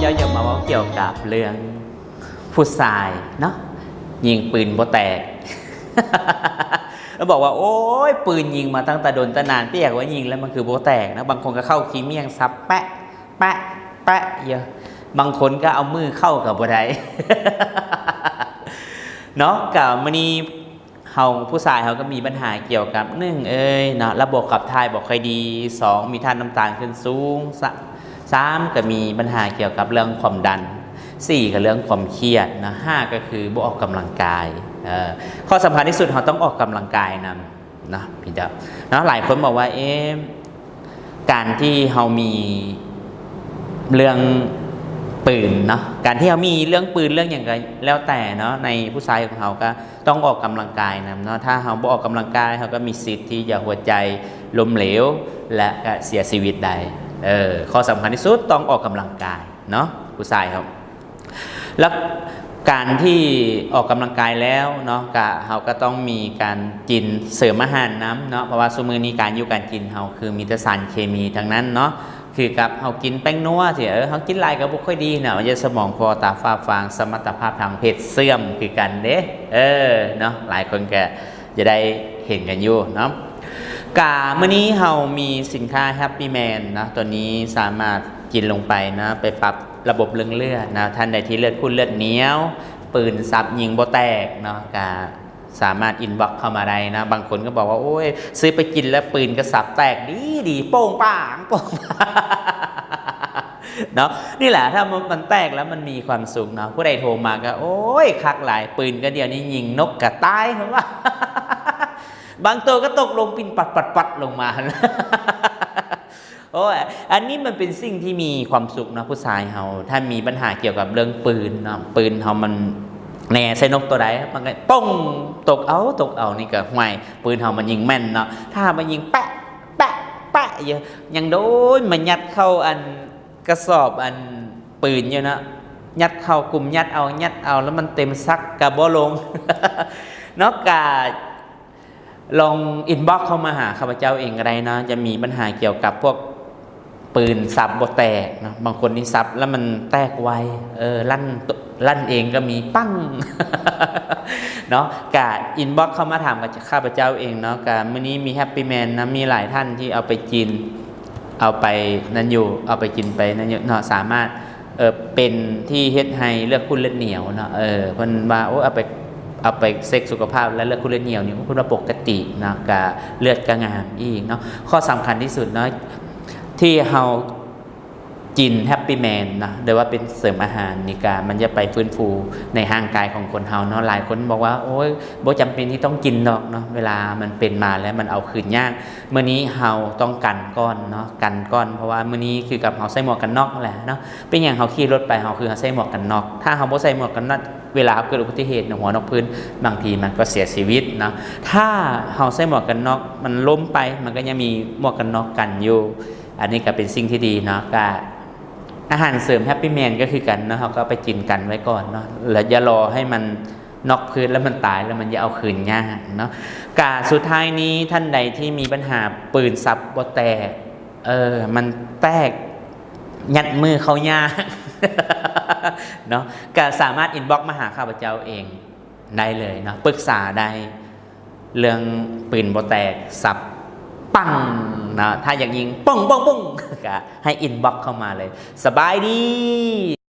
ເຈົ້າຢາກມາເວົ້າກ່ຽວກັບເລື່ອງຜູ້ຊາຍເນາະ ຍິງປືນບໍ່ແຕກ ແລ້ວບອກວ່າ ໂອ້ຍ ປືນຍິງມາຕັ້ງແຕ່ດົນແຕ່ນານ ແຕ່ຢາກວ່າຍິງແລ້ວມັນຄືບໍ່ແຕກເນາະ. ບາງຄົນກໍເຂົ້າຂີ້ໝ້ຽງສັບແປະ ແປະ ແປະຢູ່ ບາງຄົນກໍເອົາມືເຂົ້າກໍບໍ່ໄດ້ ເນາະ. ກໍມື້ນີ້ ເຮົາ ຜູ້ຊາຍເຮົາກໍມີບັນຫາກ່ຽວກັບ ໜຶ່ງ ເອີຍເນາະ ລະບົບຂັບຖ່າຍບໍ່ຄ່ອຍດີ, ສອງ ມີທາດນ້ຳຕານຂຶ້ນສູງ, ສາມ ກໍມີບັນຫາກ່ຽວກັບເລື່ອງຄວາມດັນ, ສີ່ ກໍເລື່ອງຄວາມຄຽດເນາະ, ຫ້າ ກໍຄືບໍ່ອອກກຳລັງກາຍ. ເອີ ຂໍ້ສຳຄັນທີ່ສຸດ ເຮົາຕ້ອງອອກກຳລັງກາຍນຳເນາະ ພີ່ນ້ອງເນາະ. ຫຼາຍຄົນບອກວ່າ ເອ ການທີ່ເຮົາມີເລື່ອງປືນເນາະ ການທີ່ເຮົາມີເລື່ອງປືນເລື່ອງຫຍັງກໍແລ້ວແຕ່ເນາະ ໃນຜູ້ຊາຍຂອງເຮົາກໍຕ້ອງອອກກຳລັງກາຍນຳເນາະ. ຖ້າເຮົາບໍ່ອອກກຳລັງກາຍ ເຮົາກໍມີສິດທີ່ຈະຫົວໃຈລົ້ມເຫຼວ ແລະ ກໍເສຍຊີວິດໄດ້. ເອີ ຂໍ້ສຳຄັນທີ່ສຸດຕ້ອງອອກກຳລັງກາຍເນາະ ຜູ້ຊາຍເຮົາ. ແລ້ວການທີ່ອອກກຳລັງກາຍແລ້ວເນາະ ກະ ເຮົາກໍຕ້ອງມີການກິນເສີມອາຫານນຳເນາະ ເພາະວ່າຊຸມື້ນີ້ການຢູ່ການກິນເຮົາຄືມີແຕ່ສານເຄມີທັງນັ້ນເນາະ. ຄືກັບເຮົາກິນແປ້ງນົວຊີ້ ເອີ ເຮົາກິນຫຼາຍກໍບໍ່ຄ່ອຍດີເນາະ ມັນຈະສະໝອງຟໍ ຕາຟ້າຟາງ ສະມັດຕະພາບທາງເພດເສື່ອມຄືກັນເດ້. ເອີ ເນາະ ຫຼາຍຄົນກໍຈະໄດ້ເຫັນກັນຢູ່ເນາະ. ກະມື້ນີ້ເຮົາມີສິນຄ້າ Happy Man ເນາະ ຕົວນີ້ສາມາດກິນລົງໄປເນາະ ໄປປັບລະບົບເລື່ອງເລືອດເນາະ. ທ່ານໃດທີ່ເລືອດຂຸ້ນເລືອດໜຽວ ປືນສັບຍິງບໍ່ແຕກເນາະ ກະ ສາມາດອິນບັອກເຂົ້າມາໄດ້ນະ. ບາງຄົນກໍບອກວ່າ ໂອ້ຍ ຊື້ໄປກິນແລ້ວປືນກໍສັບແຕກດີໆ ໂປ້ງປາງ ໂປ້ງປາງ ເນາະ. ນີ້ແຫຼະ ຖ້າມັນ ມັນແຕກແລ້ວມັນມີຄວາມສຸກເນາະ. ຜູ້ໃດໂທມາກໍ ໂອ້ຍ ຄັກຫຼາຍ ປືນກໍດຽວນີ້ຍິງນົກກໍຕາຍ ເພິ່ນວ່າ ບາງໂຕກໍຕົກລົງປິ່ນປັດໆໆ ລົງມາ. ໂອ້ຍ ອັນນີ້ມັນເປັນສິ່ງທີ່ມີຄວາມສຸກເນາະ ຜູ້ຊາຍເຮົາ ຖ້າມີບັນຫາກ່ຽວກັບເລື່ອງປືນເນາະ ປືນເຮົາມັນແໜໃສ່ນົກໂຕໃດ ມັນກໍປົງ ຕົກເອົາ ຕົກເອົາ ນີ້ກໍ ຫ້ວຍ ປືນເຮົາມັນຍິງແມ່ນເນາະ. ຖ້າມັນຍິງແປະ ແປະ ແປະຢູ່ ຍັງໂດນມາຍັດເຂົ້າອັນກະສອບອັນປືນຢູ່ເນາະ ຍັດເຂົ້າ ກຸມຍັດເອົາ ຍັດເອົາ ແລ້ວມັນເຕັມຊັກກໍບໍ່ລົງເນາະ. ກະ ລອງອິນບັອກເຂົ້າມາຫາຂ້າພະເຈົ້າເອງກໍໄດ້ເນາະ ຈະມີບັນຫາກ່ຽວກັບພວກປືນສັບບໍ່ແຕກເນາະ. ບາງຄົນນີ້ສັບແລ້ວມັນແຕກໄວ ເອີ ລັ່ນ ລັ່ນເອງກໍມີ ປັ້ງ ເນາະ. ກະອິນບັອກເຂົ້າມາຖາມກັບຂ້າພະເຈົ້າເອງເນາະ. ກະມື້ນີ້ມີ Happy Man ນະ ມີຫຼາຍທ່ານທີ່ເອົາໄປກິນ ເອົາໄປນັ້ນຢູ່ ເອົາໄປກິນໄປນັ້ນຢູ່ເນາະ ສາມາດ ເອີ ເປັນທີ່ເຮັດໃຫ້ເລືອດຂຸ້ນເລືອດໜຽວເນາະ. ເອີ ເພິ່ນວ່າ ໂອ້ ເອົາໄປ ເອົາໄປເຊັກສຸຂະພາບ ແລະ ເລືອດຂຸ້ນເລືອດໜຽວນີ້ ເພິ່ນວ່າປົກກະຕິເນາະ ກະເລືອດກະງາມອີກເນາະ. ຂໍ້ສຳຄັນທີ່ສຸດເນາະ ທີ່ເຮົາກິນ Happy Man ເນາະ ຫຼືວ່າເປັນເສີມອາຫານນີ້ກະ ມັນຈະໄປຟື້ນຟູໃນຮ່າງກາຍຂອງຄົນເຮົາເນາະ. ຫຼາຍຄົນບອກວ່າ ໂອ້ຍ ບໍ່ຈຳເປັນທີ່ຕ້ອງກິນດອກເນາະ ເວລາມັນເປັນມາແລ້ວມັນເອົາຄືນຍາກ. ມື້ນີ້ເຮົາຕ້ອງກັນກ່ອນເນາະ ກັນກ່ອນ ເພາະວ່າມື້ນີ້ຄືກັບເຮົາໃສ່ໝວກກັນນັອກຫັ້ນແຫຼະເນາະ. ເປັນຫຍັງເຮົາຂີ່ລົດໄປ ເຮົາຄືເຮົາໃສ່ໝວກກັນນັອກ ຖ້າເຮົາບໍ່ໃສ່ໝວກກັນນັອກ ເວລາເຮົາເກີດອຸບັດຕິເຫດໃນຫົວນອກພື້ນ ບາງທີມັນກໍເສຍຊີວິດເນາະ. ຖ້າເຮົາໃສ່ໝວກກັນນັອກ ມັນລົ້ມໄປ ມັນກໍຍັງມີໝວກກັນນັອກກັນຢູ່ ອັນນີ້ກໍເປັນສິ່ງທີ່ດີເນາະ. ກະອາຫານເສີມ Happy Man ກໍຄືກັນເນາະ ເຮົາກໍເອົາໄປກິນກັນໄວ້ກ່ອນເນາະ ແລ້ວຢ່າລໍໃຫ້ມັນ ນອກພື້ນແລ້ວມັນຕາຍ ແລ້ວມັນຈະເອົາຄືນຍາກເນາະ. ກະສຸດທ້າຍນີ້ ທ່ານໃດທີ່ມີບັນຫາປືນສັບບໍ່ແຕກ ເອີ ມັນແຕກ ຍັດມືເຂົ້າຍາກເນາະ ກະສາມາດອິນບັອກມາຫາຂ້າພະເຈົ້າເອງໄດ້ເລີຍເນາະ ປຶກສາໄດ້ ເລື່ອງປືນບໍ່ແຕກ ສັບປັ້ງເນາະ. ຖ້າຢາກຍິງ ປຶ້ງ ປຶ້ງ ປຶ້ງ ກະໃຫ້ອິນບັອກເຂົ້າມາເລີຍ. ສະບາຍດີ.